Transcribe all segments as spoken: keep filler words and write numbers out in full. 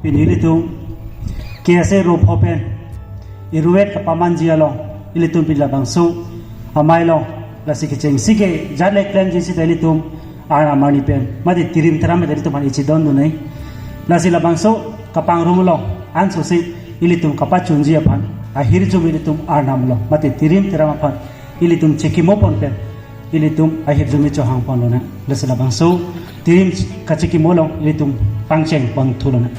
Pini ilitum K S A ropho pen iruvet kapamanji along ilitum pini labangso amei along lasi kechengsi ke jat le klemji sita ilitum Arnam arni pen mate tirim tiram mate ilitum aphan ichidondun nai. Lasi labangso kapangrum along ansose ilitum kapachunji aphan ahirjume ilitum Arnam along mate tirim tiram aphan ilitum chekimo pon pen ilitum ahirjume chohang ponlonang. Lasi labangso tirim kachekimo along ilitum pangcheng pon thulonang.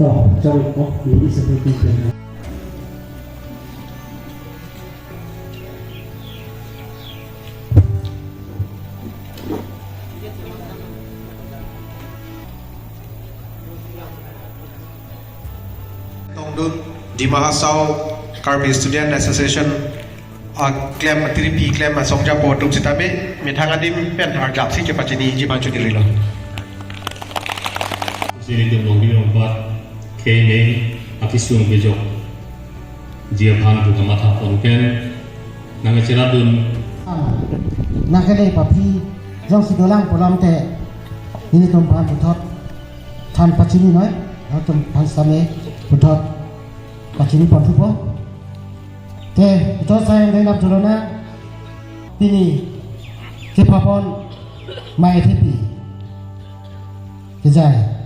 Oh, sorry. Oh, ini seperti itu. Tongdun, Dima Hasao Karbi Student Association, ah, klem, tiripi klem asong japo atum sitame, methang adim pen arjap si kepachiniji pachunirilo. Sini tum longri longpat, khei mei, akisung kejok ji aphan pu kamatha pon pen nangkacheradun. Nangkele paphi jongsi dolang pulote ilitum aphan puthot than pachini noi, atum aphan same puthot pachini pon thupo. Te puthot sayang dei nap jolona pini kepapon mai thepi. Kejai.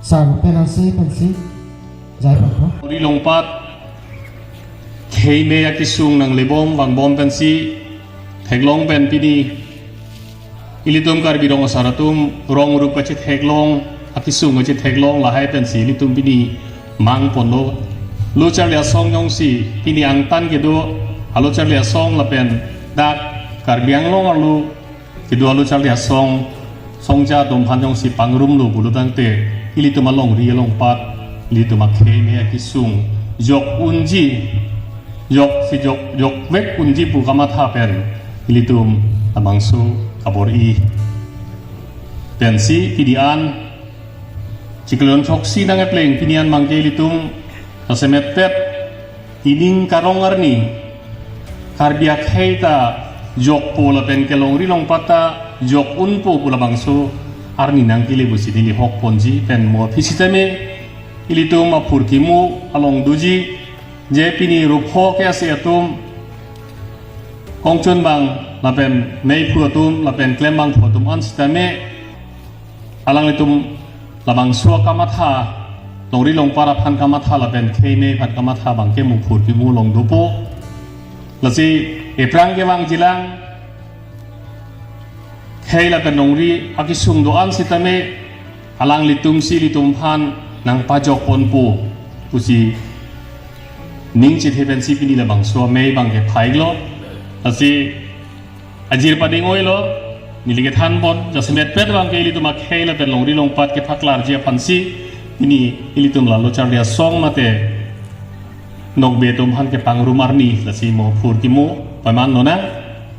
Sang penasi pensi. Jai pangko. Ri longpat. Khei mei akisung nanglebom vangbom pensi. Theklong pen pini. Ilitum Karbi Rong Asar atum rong rup kachetheklong, akisung kachetheklong lahai pensi ilitum pini mang ponlo. Lo charli asong jongsi pini angtan kedo, alo charli asong lapen dak Karbi Anglong arlo kedo alo charli asong, songja atum aphan jongsi pangrumlo pulo tangte, ilitum alongri alongpat, ilitum akhei mei akisung jok unji, jok si jok, jokvek unji pu kamatha pen ilitum labangso kabor-i pensi pini an chiklo throksi nangkepleng pini an abangke ilitum kasemet pet ining karong arni Karbi akhei ta jokpo lapen kelongri longpat ta jok unpo pu labangso arni nangkele pusi neli hok ponji pen mo aphi sitame ilitum aphurkimo along doji je pini ropho ke ase atum kongchun bang lapen meiphu atum lapen klembangphu atum an sitame alanglitum labangso akamatha, longri longpat aphan kamatha lapen khei mei aphan kamatha abangke mo aphurkimo along dopo. Lasi ephrang kevang jilang, khei lapen longri akisung do-an sitame, alanglitum si ilitum aphan nangpajok ponpo pusi ning chethe pensi pini labangso amei abangke phai-iklo. Lasi ajir pading oilo, neli kethan pon, jasemet pet abangke ilitum akhei lapen longri longpat kephaklarji aphansi, pini ilitum lalo charli asong mate nokbe atum aphan kepangrum arni, lasi mo aphurkimo paman lonang,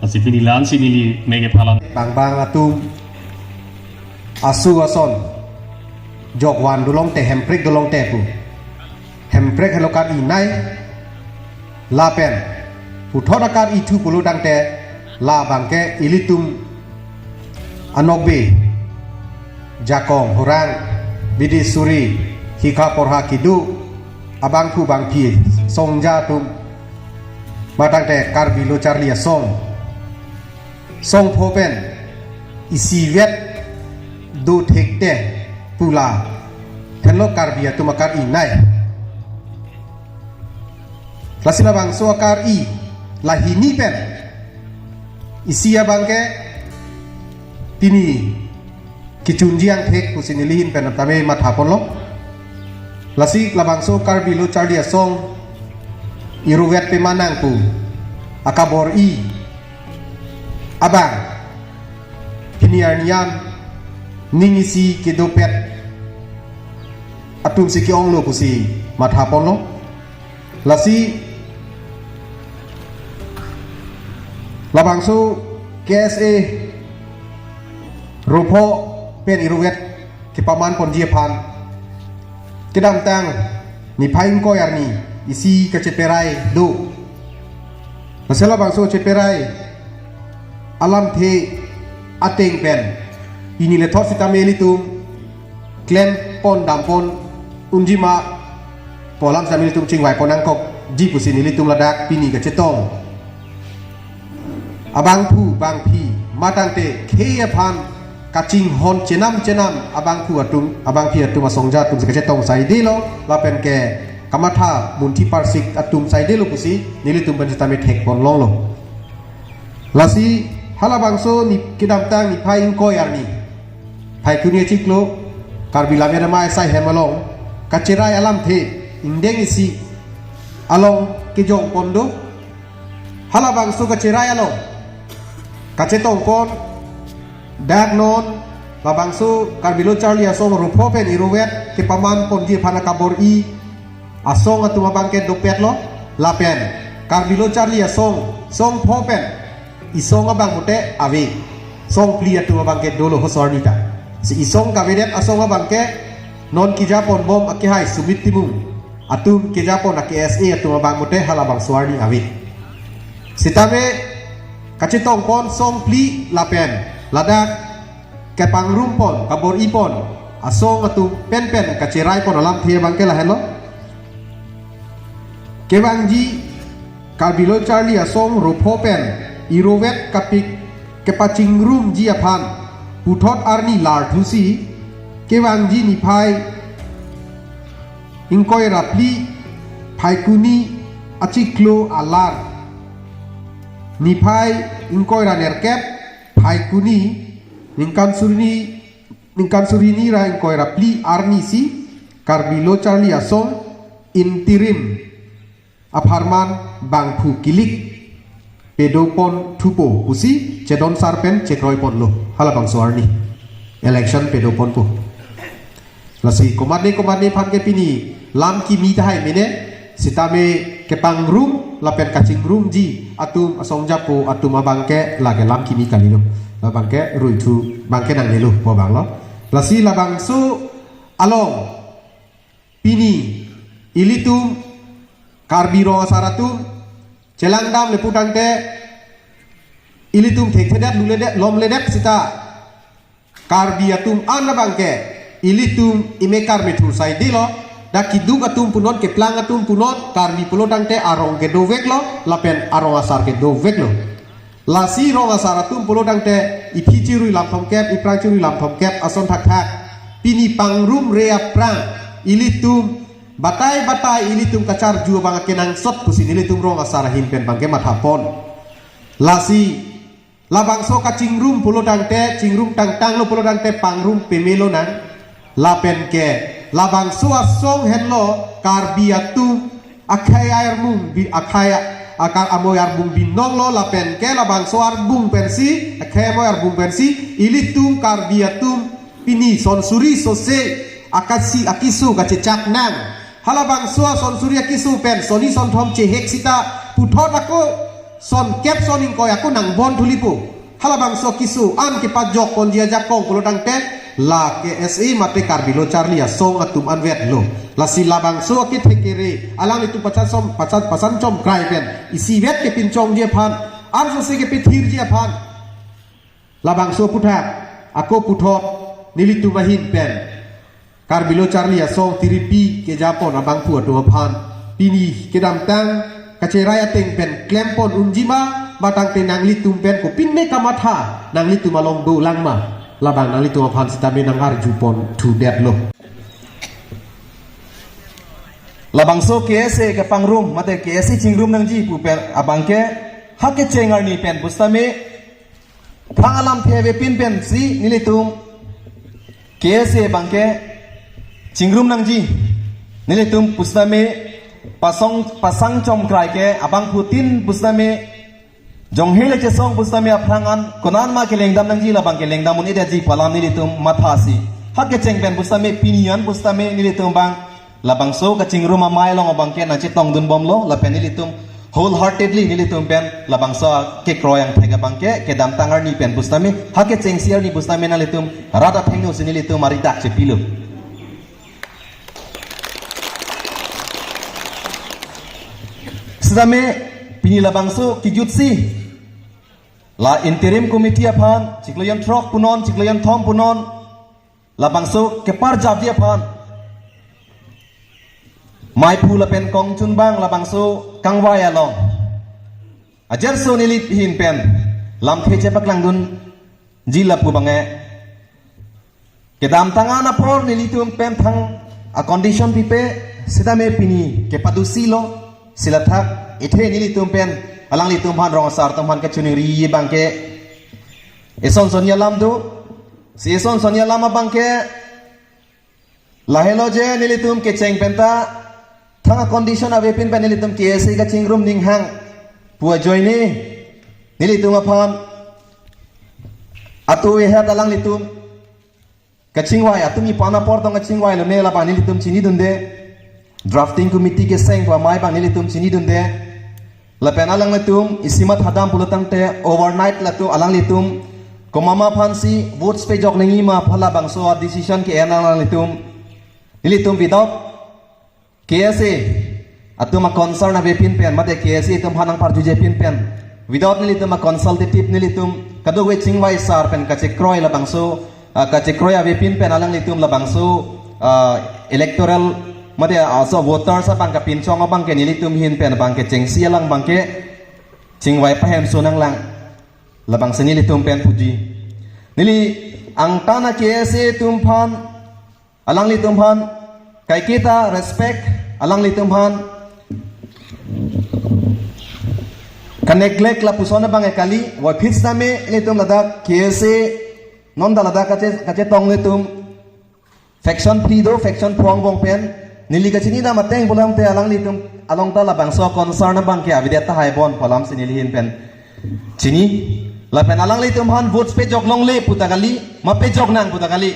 lasi pini la-ansi neli mei kephalan. Bang bang atum asu ason jok van dolongte, hemprek dolongte pu. Hemprek helo kar-i nai lapen puthot akar-i thu pulo tangte labangke ilitum anokbe jakong hurang bidi suri hikha porha kedo abangphu bangphi songja atum matangte Karbi lo charli asong songpho pen isivet do thekte pu la thenlo Karbi atum akar-i nai. Lasi labangso akar-i lahini pen isi abangke pini kechunji angthek pusi neli ahin pen tame matha ponlo. Lasi labangso Karbi lo charli asong iruvet pema nang pu akabor-i abang pini arni an ning isi kedopet atum si ke-onglo pusi matha ponlo. Lasi labangso K S A ropho pen iruvet kepaman ponji aphan kedamtang niphai ingkoi arni isi kacheperai do. Lasi labangso cheperai alamthe ateng pen pini lethot sitame ilitum klem pon dam pon unji ma pu alam sitame ilitum chingvai pon nangkokji pusi nelitum ladak pini kachetong abangphu bangphi matangte khei aphan kachinghon chenam chenam abangphu atum, abangphi atum, asongja atum si kachetong saidelo lapen ke kamatha munthi parsik atum saidelo pusi nelitum pen sitame thek pon longlo. Lasi halabangso ni kedamtang niphai ingkoi arni Phaikuni achiklo Karbi Lammet Amei asai hem along kacherai alamthe ingdeng isi along kejong pon do. Halabangso kacherai along kachetong pon dak non labangso Karbi Lo Charli Asong ropho pen iruvet kepaman ponji aphan akabor-i asong atum abangke dopetlo. Lapen Karbi Lo Charli Asong song pho pen isong abang mute ave, song phli atum abangke dolo hoso arni ta. Si isong kavedet asong abangke non keja pon bom akehai Sumit Timung atum keja pon a-K S A atum abang mute halabangso arni ave. Sitame kachetong pon song phli lapen ladak kepangrum pon, kabor-i pon asong atum penpen kacherai pon alamthe abangke lahenlo. Kevangji Karbi Lo Charli Asong ropho pen iruvet kapik kepachingrumji aphan puthot arni larthusi kevangji niphai ingkoi ra phli Phaikuni achiklo alar niphai ingkoi ra nerkep Phaikuni ningkan suri hini, ningkan suri hini ra ingkoi ra phli arni si Karbi Lo Charli Asong interim apharman bangphu kilik pedo pon thupo pusi chedon sar pen chekroi ponlo halabangso arni election pedo ponpo. Lasi komatne komatne aphan ke pini lam kimi tahai mene, sitame kepangrum lapen kachingrumji atum asong japo atum abangke lake lam kimi kalilo. Labangke ruithu abangke nangnelo pu abanglo. Lasi labangso along pini ilitum Karbi rong asar atum chelangdamle putangte ilitum thekthedet luledet lomledet sita Karbi atum an abangke ilitum imekar methur saidelo. Dak keduk atum punon, keplang atum punon, Karbi pulotangte arong kedoveklo lapen arong asar kedoveklo. Lasi rong asar atum pulotangte iphi chirui lam thomkep, iprang chirui lam thomkep ason thakthak pini pangrumre aphrang ilitum batai batai ilitum kacharju abang akenangsot pusi nelitum rong asar ahin pen abangke matha pon. Lasi labangso kachingrum pulotangte, chingrum tangtanglo pulotangte pangrum pemelo nang. Lapen ke labangso asong henlo Karbi atum akhei arbung bi-, akhei akar amoi arbung binonglo, lapen ke labangso arbung pensi, akhei amoi arbung pensi ilitum Karbi atum pini son suri sose akasi akisu kachechak nang. Halabangso ason suri akisu pen soni son thom chehek sita puthot ako son kep son ingkoi ako nangbon thulipo. Halabangso kisu an kepajok ponji ajakong pulotangte la K S A mate Karbi Lo Charli Asong atum anvetlo. Lasi labangso akethekere alanglitum pachan som, pachan, pasan chomkrai pen isivet kepinchongji aphan, ansose kepethirji aphan labangso aputhak ako puthot nelitum ahin pen Karbi Lo Charli Asong tiripi keja pon abangphu atum aphan pini kedamtang kacherai ateng pen klem pon unji ma, matangte nanglitum pen kopine kamatha nanglitum along dolang ma, labang nanglitum aphan sitame nangarju pon thudetlo. Labangso K S A kepangrum mate K S A chingrum nangji pu pen abangke ha kecheng arni pen pusitame aphrang alamthe avepin pensi nelitum K S A abangke chingrum nangji. Nelitum pusitame pasong pasang chomkrai ke abangphutin pusitame Jonghe le chesong pusitame aphrang an konat ma kelengdam nangji, labang kelengdam un-edetji pu alam nelitum mathasi. Ha kecheng pen pusitame pini an pusitame nelitum abang labangso kachingrum amei along abangke nangchetongdun bomlo, lapen nelitum wholeheartedly nelitum pen labangso kekroi angthek abangke kedamtang arni pen pusitame, ha kechengsi arni pusitame nanglitum rat athengno si nelitum aridak chepilo. Sitame pini labangso kejutsi la interim committee aphan chiklo jonthrok punon, chiklo jonthom punon, labangso keparjapji aphan maiphu lapen kongchunbang labangso kangvai along ajerso neli ahin pen lamthe chepaklangdunji lapu abang-e, kedamtang an apor nelitum pen thang a-condition pipe, sitame pini kepadusilo, si lathak ithe nelitum pen alanglitum aphan rong asar atum aphan kachiningri abangke eson son alam do, si eson son alam abangke lahelo je nelitum kecheng penta thang a-condition avepin pen nelitum K S A kachingrum ninghang pu ajoine nelitum aphan atovehet alanglitum kachingvai, atum ipan apor tong kachingvailone, labang nelitum chinidunde. Drafting committee keseng pu amei abang nelitum chinidunde. Lapen alanglitum isi mathadam pulo tangte overnight latum alanglitum komat ma aphansi votes pejok nangji ma pu labangso a-decision ke-en alanglitum. Nelitum without K S A atum a-concern avepin pen, mate K S A atum aphan nangparjujepin pen, without nelitum a-consultative, nelitum kadokave chingvai asar pen kachekroi labangso, ah, kachekroi avepin pen alanglitum labangso, ah, electoral, mate, ah, so voters abang kapinchong abangke nelitum ahin pen abangke chengsi alang abangke chingvai pahem so nanglang, labangsi nelitum pen puji. Neli angtan a-K S A atum aphan, alanglitum aphan kaiketa respect, alanglitum aphan ka-neglect lapuson abang kali, voiphit sitame nelitum ladak K S A non ta ladak kache, kachetong nelitum faction phli do, faction pho angbong pen, neli kachinidam ateng pulo tangte alanglitum along ta labangso concern abangke avedet tahai bon pu alamsi neli ahin pen chini. Lapen alanglitum aphan votes pejok longle puta kali, ma pejok nang puta kali.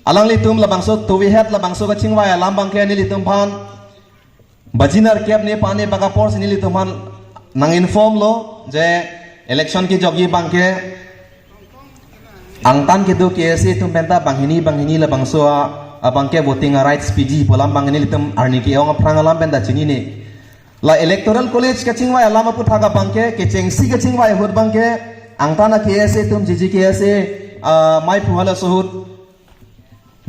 Alanglitum labangso tovehet labangso kachingvai alam abangke nelitum aphan baji nerkep ne pane bak apor si nelitum aphan nang-inform lo je election kejokji abangke angtan kedo K S A atum penta banghini banghini labangso a, abangke voting a-rights piji pu alam abang nelitum arni ke-ong aphrang alam penta chinine. La electoral college kachingvai alam aputhak abangke, kechengsi kachingvai ahut abangke, angtan a-K S A atum, G G K S A, ah, maiphu halaso ahut,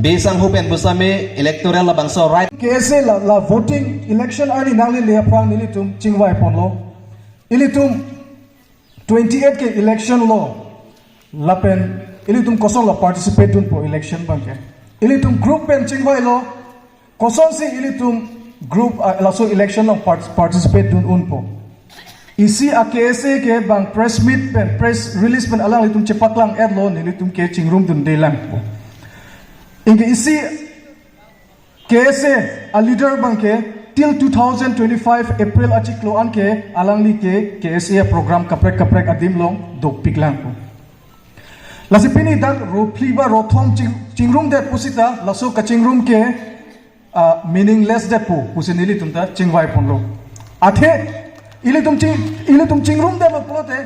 bisang hu pen pusitame electoral labangso right. K S A la, la voting election arni nanglele aphrang nelitum chingvai ponlo. Ilitum twenty-eight ke election lo, lapen ilitum kosonlo participate dunpo election abangke. Ilitum group pen chingvailo, kosonsi ilitum group, ah, laso election along part-, participate dun unpo. Isi a-K S A ke bang press meet pen, press release pen alanglitum chepaklang-etlo, nelitum ke chingrumdundelangpo. Anke isi K S A a-leader abangke till two thousand twenty-five April achiklo anke alangli ke K S A a-program kaprek kaprek adim along dopiklang. Lasi pini dak ro phli ba ro thom ching-, chingrumdet pusita laso kachingrum ke, ah, meaningless det pu pusi nelitum ta chingvai ponlo. Athe ilitum ching-, ilitum chingrumdetlo pulote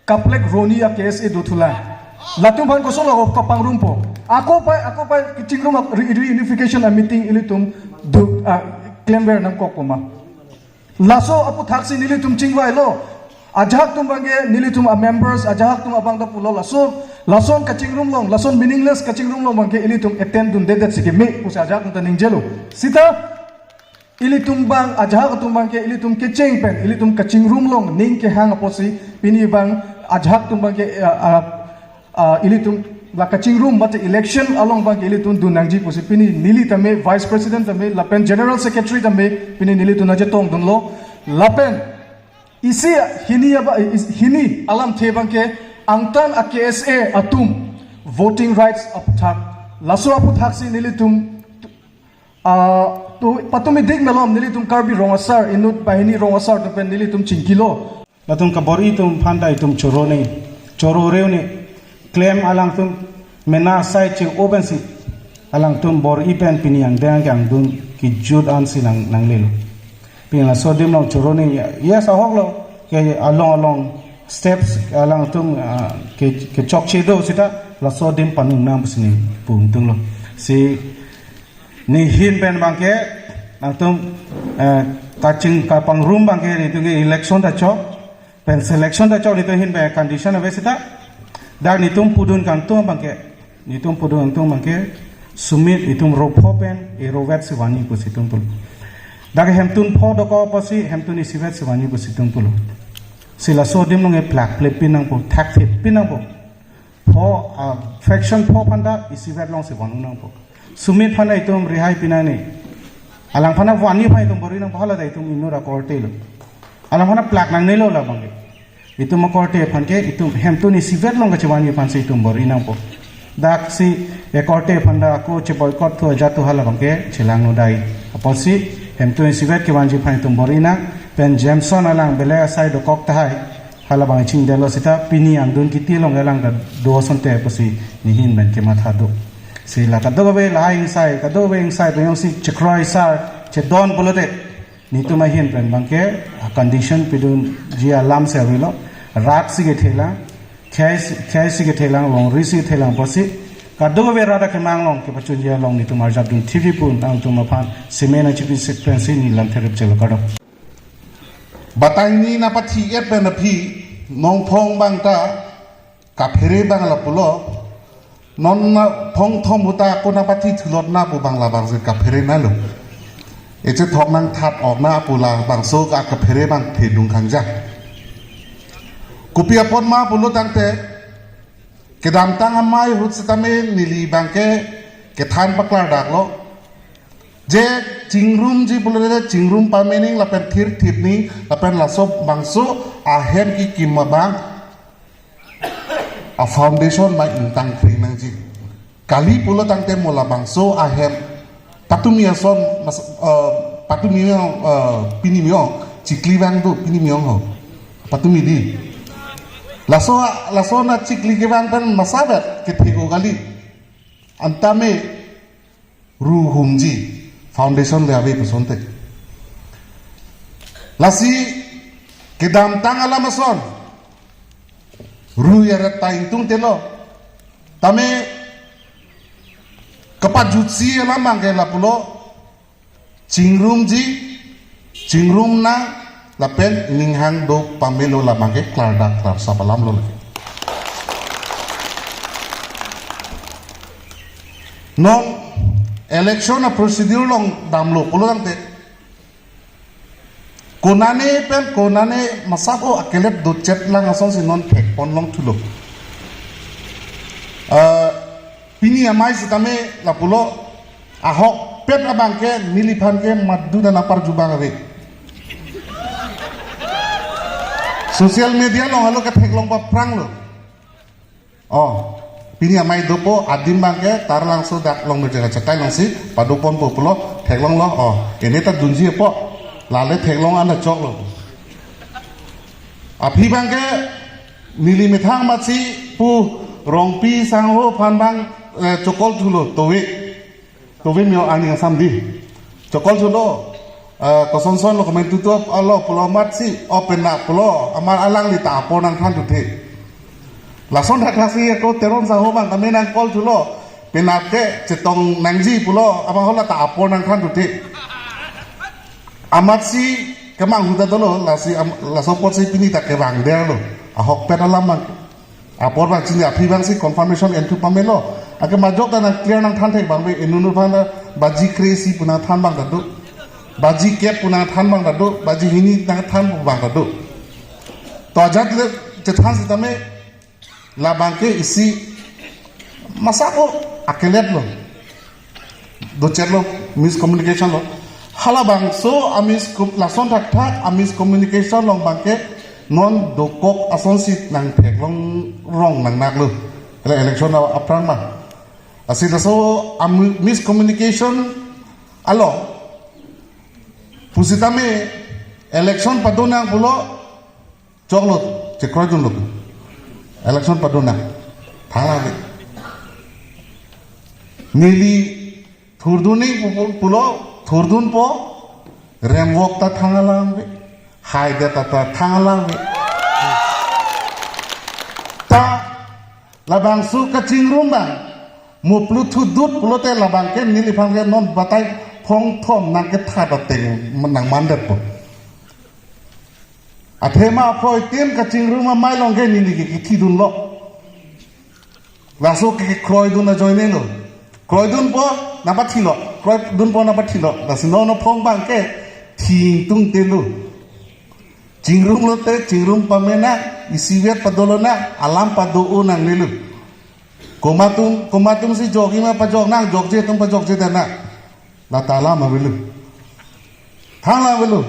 kaprek roni a-K S A dothulang. Latum aphan kosonlo kapangrumpo. Ako pai, ako pai kachingrum a re-, reunification a-meeting ilitum do, ah, klemver nangkok koma. Laso aputhaksi nelitum chingvailo. Ajahak atum abangke nelitum a-members, ajahak atum abang ta pulo laso, lason kachingrum along, lason meaningless kachingrum along abangke ilitum attend dundedet si keme pusi ajahak atum ta ningjelo. Sita ilitum abang, ajahak atum abangke ilitum kecheng pen, ilitum kachingrum along ning kehang apotsi, pini abang ajahak atum abangke, ah, ah, ah, ilitum la kachingrum mate election along abangke ilitum dun nangji pusi pini neli tame, Vice President tame, lapen General Secretary tame, pini nelitum nangchetongdunlo, lapen isi hini aba-, is-, hini alamthe abangke angtan a-K S A atum voting rights aputhak. Laso aputhaksi nelitum, ah, to, patumi dik malom nelitum Karbi Rong Asar, inut banghini Rong Asar atum pen nelitum chingkilo. Latum kabor-i atum aphan ta itum choro ne, choro reu ne, klem alangtum mena asai che-o pensi alangtum bor-i pen pini angdeng ke angdun kejut ansi nang, nanglelo. Pini laso adim along choro ne, yes, ahok lo, ke along along steps alangtum, ah, ke, kechokche do seta laso adim panung nang pusi ne pu ingtunglo. Si ne ahin pen abangke, nangtum, eh, kaching kapangrum abangke, netum ke election ta chok, pen selection ta chok, netum ahin pen condition ave seta. Dak netum pudun kangtung abangke, netum pudun kangtung abangke, sumit itum ropho pen, e rovet si vanji pusi itum pulo. Dak hemtun pho dokok apotsi, hemtun isivet si vanji pusi itum pulo. Si laso adim along e plak ple pin nangpo, thak thip pin nangpo. Pho, ah, faction pho aphan ta isivet along si vanji nangpo. Sumit aphan ta itum rihai pinang ne. Alang aphan ta vanji aphan itum bor-i nangpo, hala ta itum inut akorte lo. Alang aphan ta plak nangnelo labangke. Itum akorte aphan ke, itum hemtun isivet along kachevanji aphansi itum bor-i nangpo. Dak si e korte aphan ta ako che-boycott thu ajat thu hala abangke chelang nodai. Apotsi hemtun isivet kevanji aphan itum bor-i nang, pen Jameson alang belek asai dokok tahai. Hala abang chingdelo seta pini angdun kiti along alang ta do asonte pusi ne ahin pen kematha do. Si la kadokave lahai ingsai, kadokave ingsai pen jongsi chekroi sar, chedon pulote, netum ahin pen abangke, a condition pidunji alam si avelo, rat si kethelang, khei si, khei si kethelang, longri si kethelang apotsi, kadokave rat akemang along kepachunji along netum arjapdun thipji pu nangtum aphan semen achipi sek pensi ne lamthe rip chelo, kardom. Batai ni nangpathi-et pen aphi, nongphong abang ta kaphere abang lapulo, non nangphong thom ahut ta ako nangpathi thulot na pu abang labangsi kaphere na lo. Echethok nangthat-ok na pu labangso ka kaphere abang thedung khangja. Kopi apot ma pulo tangte, kedamtang amei ahut setame neli abangke kethan paklardaklo. Je chingrumji pulote chingrum pame ning lapen thir thip ning lapen laso bangso ahem kekim abang a foundation ma ingtang kring nangji. Kali pulo tangte mo labangso ahem patumi ason mas-, eh, patumi miyong, eh, pini miyong chikli vang do, pini miyong ho. Patumi di. Laso, laso nangchikli kevang pen masavet kethek-o kali. Antame ru humji, foundation le ave pu asonte. Lasi kedamtang alam ason ru yaret ta ingtungtelo. Tame kapajutsi alam abangke lapulo, chingrumji, chingrum nang lapen ninghang do pamelo labangke klardak klarsap alam lo lake. Non election a procedure along damlo pulo tangte, konane pen konane masako akelet dochet lang asonsi non thekpon longthulo. Eh, pini amei setame lapulo, ahokpet abangke neliphan ke madu dana parju abang ave. Social media along alo ketheklong paphranglo. Oh, pini amei dopo adim abangke Taralangso dak Longmir Jaga Chakai alongsi padoponpo pulo theklonglo. Oh, ene ta dunji apot, lale theklong an ta choklo. Aphi abangke neli methang amatsi pu Rongpi sangho aphan abang, eh, chokol thulo, tove. Tove miyong aning asam di. Chokol thulo, eh, kosonson lo komentu tup alo pulo amatsi, o penap pulo, amat alangli ta apor nangthan tuthe. Lason thakthaksi ako Teron sangho abang tame nangkol thulo, penap ke chetong nangji pulo, abang hala ta apor nangthan tuthe. Amatsi kemang ahut ta dolo, lasi am-, laso apotsi pini ta kevang derlo. Ahokpet alam abang. Apor abang chini aphi abangsi confirmation enthu pamelo. Ake majok ta nang clear nangthan thek abang ave, inut aphan ta baji kre-isi pu nangthan abang ta do. Baji kep pu nangthan abang ta do. Baji hini nangthan abang ta do. To ajat le chethan setame labangke isi masako akelet lo. Dochet lo, miscommunication lo. Halabangso a miscom-, lason thakthak a miscommunication along abangke non dokok asonsi nangtheklong rong nangnaklo. Ele election a-, aphrang ma. Lasi laso a mi-, miscommunication along pusitame election padonang pulo Choklo, chekroidunlo. Election padunang. Thang ave. Neli thurdunji pu-, pulo, thurdunpo, remvok ta thang alam ave. Haidet ta, ta thang alam ave. Ta labangso kachingrum abang, mo plu thudut pulote labang ke neliphan ke non batai phongthom nangkethat ateng nangmandetpo. Athema aphoi tim kachingrum amei along ke neli ke kithidunlo. Laso ke kroidun ajoinelo. Kroidunpo nangpathilo. Kroidunpo nangpathilo. Lasi non aphong abang ke thingtungtelo. Chingrumlote chingrum pamenang, isivet padolonang, alam pado-o nangnelo. Komat atum, komat atumsi jokji ma pajoknang, jokje atum pajokjedetnang. Lata alam avelo. Thang alam avelo.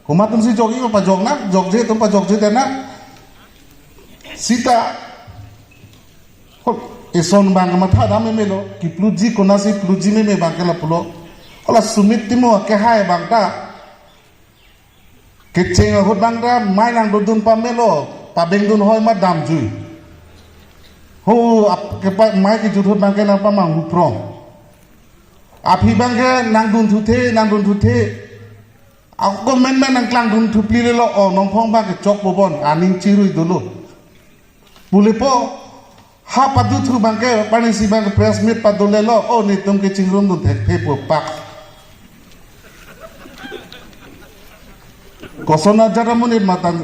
Komat atumsi jokji ma pajoknang, jokje atum pajokjedetnang. Sita, hol, eson abang mathadam memelo, kiplutji konatsi plutji meme abang ke lapulo. Hala Sumit Timung akehai abang ta kecheng ahut abang ta mei nangdodun pamelo, pabengdun hoi ma damjui. Ho, ap-, kepa mei kejut ahut abang ke nangpamanghu prong. Aphi abang ke nangdun thuthe, nangdun thuthe. Ako menmen nangklangdun thuplilelo, o nongphong abang ke chokpo bon, aning chirui dolo. Pulepo, ha paduthu abang ke, panisi abang ke press meet padolelo, o netum kechingrumdun thekthe pu pak. Koson ajat amonit matan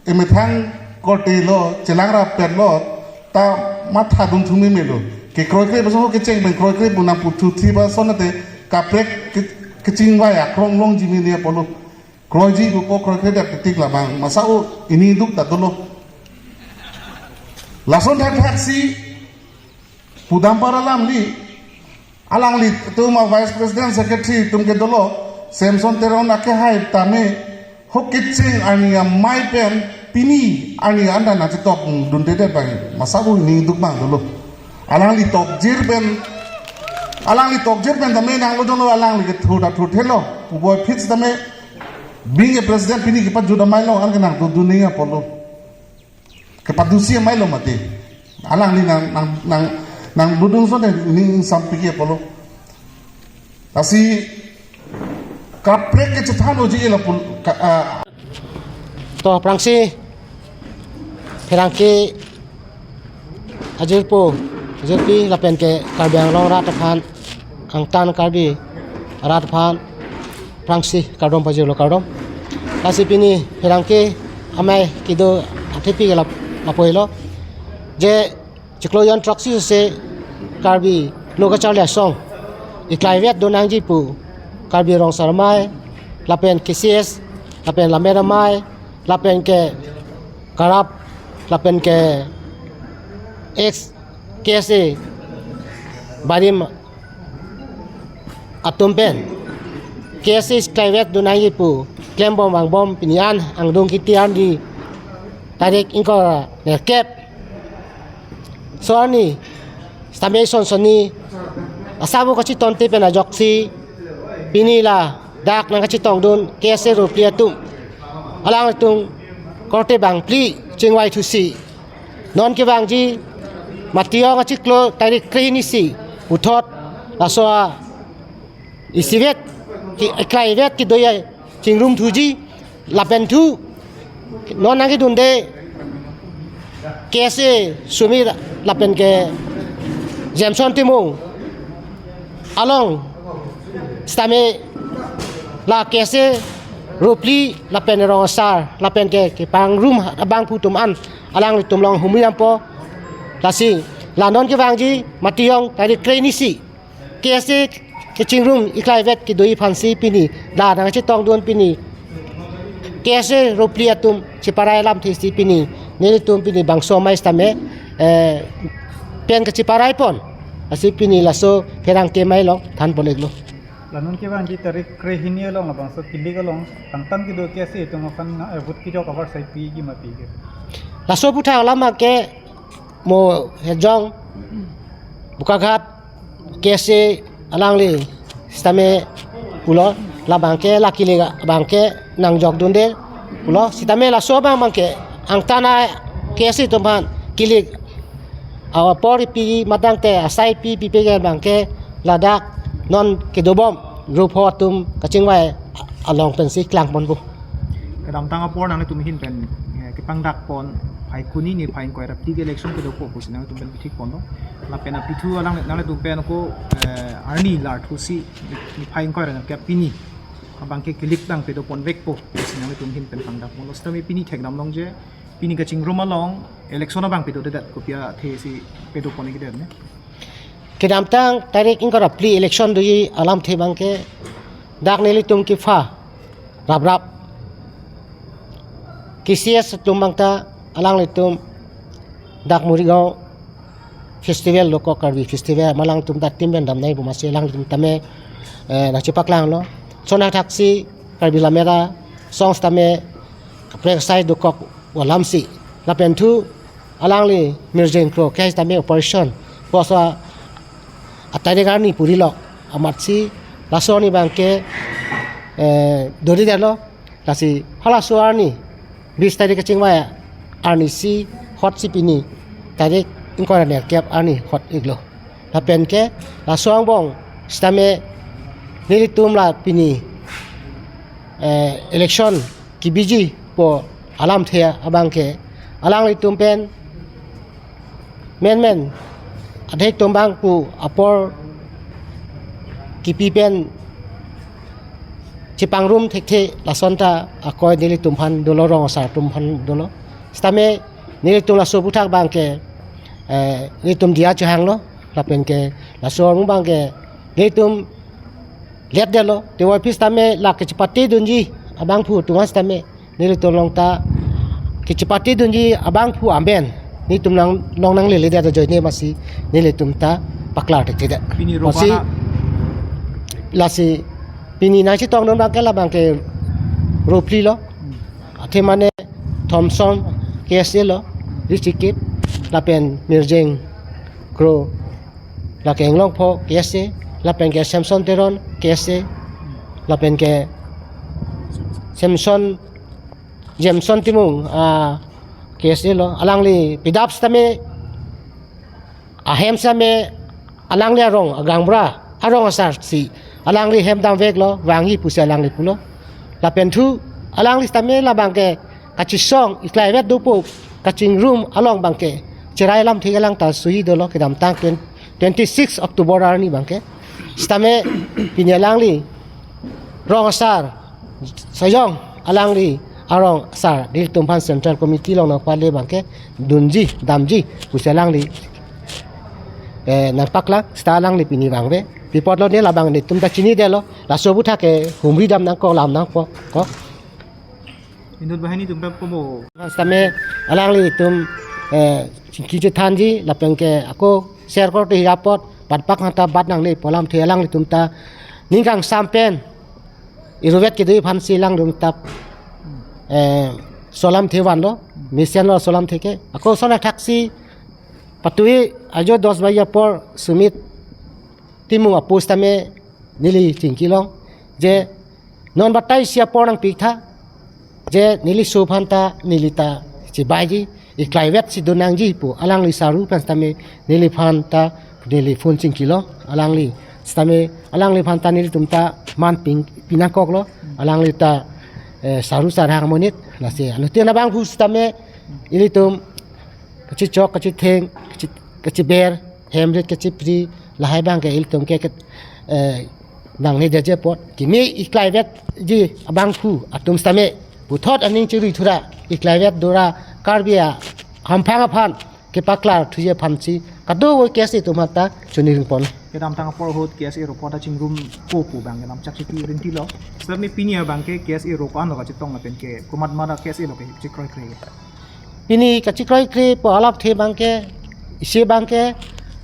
emethang korte lo, chelang rapet lo, ta mathadun thu memelo. Kekroikre ason kecheng pen kroikre pu nangputhu thi ba ason ate kaprek ke-, kechingvai akrong longji mene apotlo. Kroiji pupo kroikredet ketik labang. Masa o ini duk ta dolo. Lason thakthak si pudam para alamli, alanglitum a-vice president secretary atum ke dolo, Samson Teron akehai tame, ho kecheng arni amei pen, pini arni anta nangchetokdundedet abang, masa o ini duk abang dolo. Alangli tokjir pen, alangli tokjir pen tame nanglo jonglo alangli ke thur ta thurthelo, uboi phit tame, being a president pini kepajut amei along, anke nangdodun nangji apotlo. Kepadusi amei lo mati. Alangli nang, nang, nang, nangdodun ason ning sampiki apotlo. Lasi kaprek kechethan oji ila pul, ka, ah. To aphrangsi pherangke ajirpo, ajirpi lapen ke Karbi Anglong arat aphan, angtan Karbi arat aphan aphrangsi kardom pajirlo, kardom. Lasi pini pherangke amei kedo athepi ke lap-, lapu helo. Je chiklo jon throksi se Karbi lo kacharli asong iklaivet do nangji pu Karbi Rong Asar Amei lapen K C S lapen Lammet Amei lapen ke Karap lapen ke ex K S A barim atum pen K S A iklaivet do nangji pu klembom vangbom pini an angdung kiti an di tarik ingkoi ra nerkep. So arni sitame son sonni asabo kachetongte pen ajoksi pini ladak nangkachetongdun K S A ropli atum, alangtum korte bangphli chingvai thusi non kevangji Matiyong achiklo tarik krehini si puthot laso a isivet ki, iklaivet kedo-i chingrum thuji lapen thu non nangkedunde K S A Sumit lapen ke Samson Timung along sitame la K S A ropli lapen rong asar lapen ke kepangrum abangphu atum an alanglitum along humri dampo. Lasi la non kevangji Matiyong tarik krehini si K S A kechingrum iklaivet kedo-i aphansi pini la nangchetongdun pini K S A ropli atum cheparai alamthe si pini nelitum pini bangso amei sitame, eh, pen kacheparai pon. Lasi pini laso pherangke amei along thanpon-iklo. La non kevangji tarik krehini along labangso kilik along angtan kedo K S A atum aphan, eh, vote kejok avarsai piji ma piji? Laso aputhak alam ke mo Hirjong Bokaghat K S A alangli sitame pulo, labang ke la kilik abang ke nangjokdunde pulo, sitame laso abang abang ke Angtan a K S A atum aphan kilik apor pi matangte asai pi pipe ke abangke ladak non kedobom rupo atum kachingvai along pensi klangponpo. Kedamtang apor nanglitum ahin pen, eh, kepangdakpon phai kuni ni phai ingkoi ra phli ke election kedo po pusi nanglitum pen pithikponlo. Lapen aphi thu alang nanglitum pen ako, eh, arni lar thusi ni phai ingkoi ra nangkep pini abangke kilik dang pedoponvekpo pusi nanglitum ahin pen pangdakponlo. Sitame pini thekdam longje pini kachingrum along election abang pedodedet, kopi athe si pedopon ikdetne? Kedamtang tarik ingkoi ra phli election doji alamthe abangke dak nelitum kepha raprap K C S atum abangta alanglitum dak Morigaon festival dokok, Karbi festival, ma alangtum ta team pen damnai pu masi alangtum tame, eh, nangchepaklanglo. Sonathaksi Karbi Lamera songs tame kaprek sai dokok alamsi. Lapen thu alangli Mirjeng Kro ke tame operation pusi atarik arni purilo amatsi laso arni abangke, eh, dodedetlo. Lasi halaso arni bis tarik kachingvai arni si hotsi pini tarik ingkoi ra nerkep arni hot iklo. Lapen ke laso angbong sitame nelitum la pini, eh, election kebiji pu alamthe abangke alanglitum pen menmen adhek atum abang pu apor kipi pen chepangrum thekthe lason ta akoi nelitum aphan dolo, rong asar atum aphan dolo. Sitame nelitum laso aphuthak abangke, eh, nelitum diya chehanglo, lapen ke laso arong abangke nelitum letdetlo, tevoiphit sitame la kechepatedunji abangphu atum an sitame nelitum along ta kechepatedunji abangphu amen nelitum along nangleledet ajoine masi nelitum ta paklar thekthedet. Pini ro masi bana lasi pini nangchetongdun abangke la abangke ro phlilo. Athe mane Thomson K S A lo, Richikip, lapen Mirjeng Kro, lake Englongpho K S A, lapen ke Samson Teron K S A, lapen ke Samson, Jameson Timung, ah, K S A lo, alangli pidap sitame ahem sitame alangli arong agaonbura, arong asar si alangli hem damveklo, vangji pusi alangli pulo. Lapen thu alangli sitame la abangke kachesong iklaivet dopo kachingrum along abangke cherai alamthe alang ta suhi dolo, kedamtang twen-, twenty six October arni abangke. Sitame pini alangli rong asar sejong alangli arong asar nelitum aphan Central Committee along nangpale abangke dunji damji pusi alangli, eh, nangpaklang, sita alangli pini vangve. Pi apotlo ne la abang netum ta chinidetlo, laso aphuthak ke humri dam nangkok, lam nangkok, kok. Inut banghini atum pen pomo. Sitame alanglitum, eh, chingki chethanji, lapen ke ako share korte hi apot, bat pak hanta bat nangne pu alamthe alanglitum ta ning kangsam pen iruvet kedo aphansi alangtum ta, eh, laso alamthe vanlo, mesenlo laso alamthe ke. Ako sonathaksi patui ajo dos baji apor Sumit Timung apo sitame neli chingkilong je non batai isi apor nangpitha, je neliso aphan ta neli ta chebaiji, iklaivet si donangji pu alangli saru aphan sitame neliphan ta neli phone chingkilong, alangli sitame alangliphan ta nelitum ta man ping pinangkoklo, alangli ta, eh, saru sarhang amonit. Lasi anuttin abangphu sitame ilitum kachechok, kachetheng, kache-, kacheber, hem rit kachepri, lahai abangke ilitum ke, ke, eh, nangnedetji apot. Kimi iklaivetji abangphu atum sitame puthot aning chiri thura, iklaivet dora Karbi ahamphang aphan kepaklar thuji aphansi kadokave K S A atum aphanta choningri pon. Kedamtang apor ahut K S A rokot ta chingrumpo pu abang kedam chak chiti rinti lo. Sitame pini abangke K S A rokot anlo kachetong lapen ke komat mara K S A lo ke chekroikre. Pini kachekroikre pu alamthe abangke, isi abangke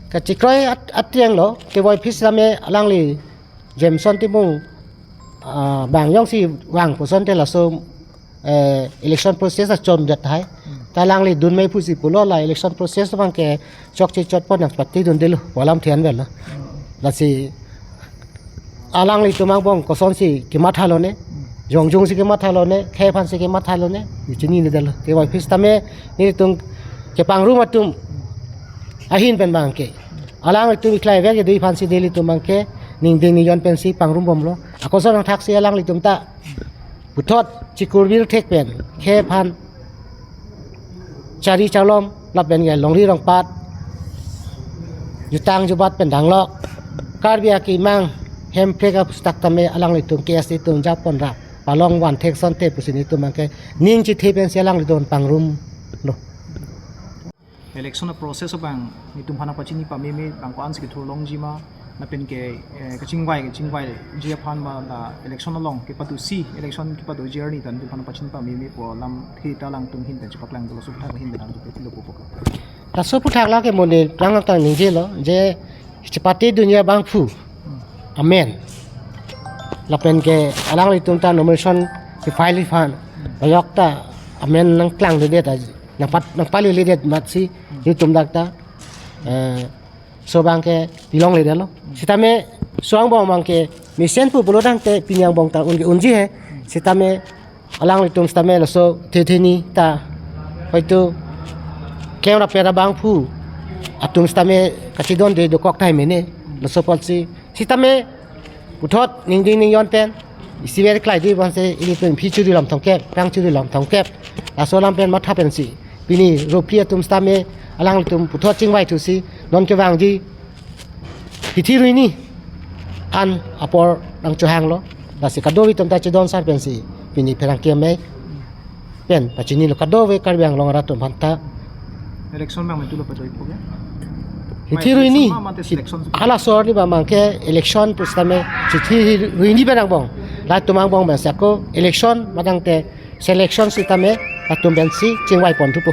kachekroi at-, atrianglo, tevoiphit sitame alangli Jameson Timung, ah, bang jongsi vang pusonte laso, eh, election process achondet hai. Hmm. Ta alangli dunmai pusi pulo, la election process abangke chokche chotpon nangpatedundelo pu alamthe anvetlo. Hmm. Lasi alanglitum angbong kosonsi kemathalo ne. Hmm. Jongjong si kematha lone, khei aphan si kematha lone, chinine detlo. Kevangphu sitame nelitum kepangrum atum ahin pen abangke, alanglitum iklai vek kedo aphan si nelitum abangke ningding ningjon pensi pangrumbomlo. Ako ason angthak si alanglitum ta puthot chikur bir thek pen khei aphan chari chalom lapen ke longri longpat jutang jubat pen danglok Karbi akemang Hemprek apustak tame alanglitum K S A atum japon ra palong van thek sonte pusi nelitum abangke ning chithe pensi alanglitum pangrumlo. Election a process abang nelitum aphan pachini pameme abang ko-an si kethur longji ma, lapen ke, eh, kachingvai kachingvaiji aphan ma, la election along kepado si, election kepado journey ta nelitum aphan pachini pameme pu alam theta alangtum ahin pen chepaklang dolo, laso aphuthak ahin pen nangtum pilo pupo. Laso aphuthak lake mo ne lang tang ningjelo je chepate dunji abangphu amen, lapen ke alanglitum ta nomination ke file aphan ayok ta amen nangklangledet, nangpat nangpaledet amatsi nelitum dak ta, eh, laso abangke pilongledetlo. Sitame laso angbong abangke mesen pu pulo tangte pini angbong ta un ke unji he. Sitame alanglitum sitame laso thetheni ta hoito klem rapet abangphu atum sitame kachidonde dokok tahai mene, laso apotsi. Sitame puthot ningding ningjon pen isiver klai di bangse ilitum phi churi lom thomkep, phrang churi lom thomkep, laso alam pen matha pensi pini ropli atum sitame alanglitum puthot chingvai thusi non kevangji hithi ruini an apor nangchohanglo. Lasi kadokave atum ta chedon sar pensi pini pherangke amei pen pachinilo, kadokave Karbi Anglong arat atum aphanta. Election abang mentu lo padoi po ke? Hithi ruini. Election ma mate selection? Halaso arni abangke election pusitame hithi ruini pen angbong, latum angbong pensi ako election ma tangte selection sitame latum pensi chingvai pon thupo.